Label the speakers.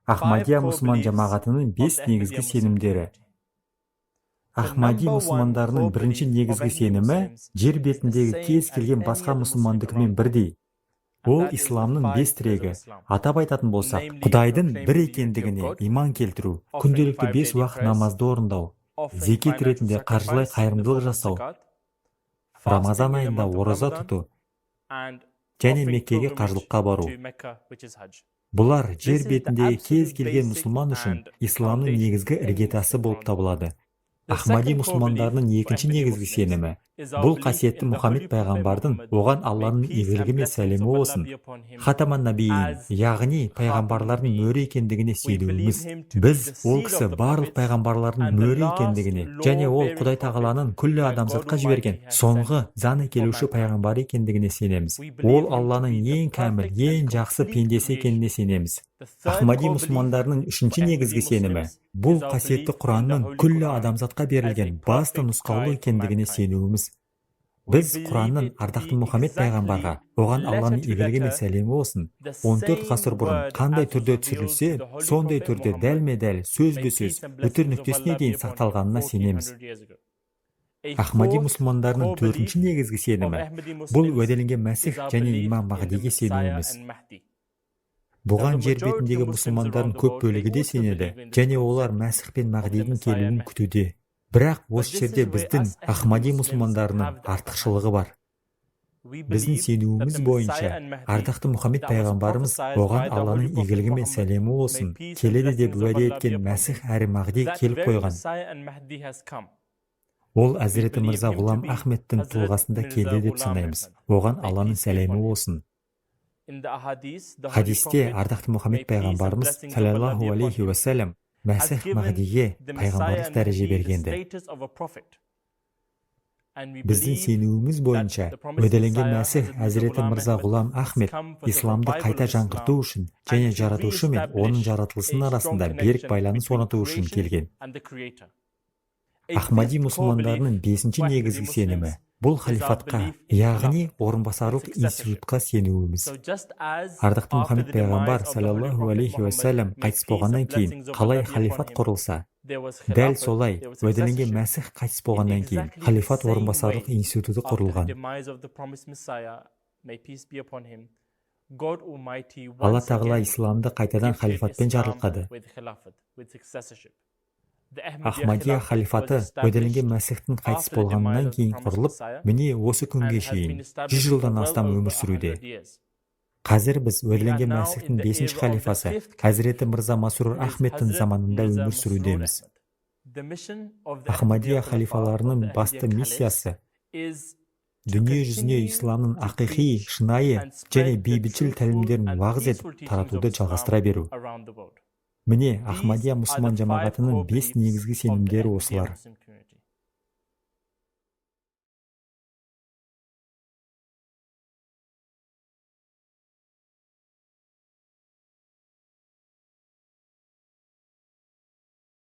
Speaker 1: Ахмадия мұсылман жамағатының бес негізгі сенімдері. Ахмади мұсылмандарының бірінші негізгі сенімі жер бетіндегі кез келген басқа мұсылмандікімен бірдей. Ол исламның бес тірегі. Атап айтатын болсақ, Құдайдың бір екендігіне иман келтіру, күнделікті бес уақыт намазды орындау, зекет ретінде қаржылай қайырымдылық жасау, Рамазан айында ораза тұту және Меккеге қажылыққа бару. Бұлар жер бетіндегі кез келген мұсылман үшін исламның негізгі іргетасы болып табылады. Ахмади мұсылмандарының екінші негізгі сенімі бұл қасиетті Мұхаммед пайғамбардың, оған Алланың игілігі мен сәлемі болсын, хатаман набиин, яғни пайғамбарлардың мөрі екендігіне сенуіміз. Біз ол кісі барлық пайғамбарлардың мөрі екендігіне және ол Құдай Тағаланың күллі адамзатқа жіберген соңғы заң әкелуші пайғамбар екендігіне сенеміз. Ол Алланың ең кәміл, ең жақсы пендесі екеніне сенеміз. Ахмади мұсылмандарының үшінші негізгі сенімі бұл қасиетті Құранның күллі адамзатқа берілген басты нұсқаулық екендігіне сенуіміз. Біз Құранның ардақты Мұхаммед пайғамбарға, оған Алланың игілігі мен сәлемі болсын, 14 ғасыр бұрын қандай түрде түсірілсе, сондай түрде дәлме-дәл, сөзбе-сөз, үтір нүктесіне дейін сақталғанына сенеміз. Ахмади мұсылмандарының төртінші негізгі сенімі бұл уәделенген Мәсіх және имам Махдиге сенуіміз. Бұған жер бетіндегі мұсылмандардың көп бөлігі де сенеді және олар Мәсіх пен Махдидің келуін күтуде. Бірақ осы жерде біздің ахмади мұсылмандарының артықшылығы бар. Біздің сенуіміз бойынша, ардақты Мұхаммед пайғамбарымыз, оған Алланың игілігі мен сәлемі болсын, келеді деп уәде еткен Мәсіх әрі Мағди келіп қойған. Ол Әзіреті Мырза Ғұлам Ахмедтің тұлғасында келді деп санаймыз, оған Алланың сәлемі болсын. Хадисте ардақты Мұхаммед пайғамбарымыз, саллаллаху алейхи уассалам, Мәсіх Махдиге пайғамбарлық дәреже бергенді. Біздің сенуіміз бойынша, уәделенген Мәсіх Әзіреті Мырза Ғұлам Ахмед исламды қайта жаңғырту үшін және Жаратушы мен оның жаратылысының арасында берік байланыс орнату үшін келген. Ахмади мұсылмандарының бесінші негізгі сенімі бұл халифатқа, яғни орынбасарлық институтқа сенуіміз. Ардақты Мұхаммед пайғамбар, саллаллаху алейхи уассалам, қайтыс болғаннан кейін қалай халифат құрылса, дәл солай уәделенген Мәсіх қайтыс болғаннан кейін халифат орынбасарлық институты құрылған. Алла Тағала исламды қайтадан халифатпен жарылқады. Ахмадия халифаты уәделенген Мәсіхтің қайтыс болғанынан кейін құрылып, міне, осы күнге шейін 100 жылдан астам өмір сүруде. Қазір біз уәделенген Мәсіхтің бесінші халифасы Әзіреті Мырза Масрур Ахмедтің заманында өмір сүрудеміз. Ахмадия халифаларының басты миссиясы дүние жүзіне исламның ақиқи, шынайы және бейбітшіл тәлімдерін уағыз етіп таратуды жалғастыра беру. Міне, Ахмадия мұсылман жамағатының бес негізгі сенімдері осылар.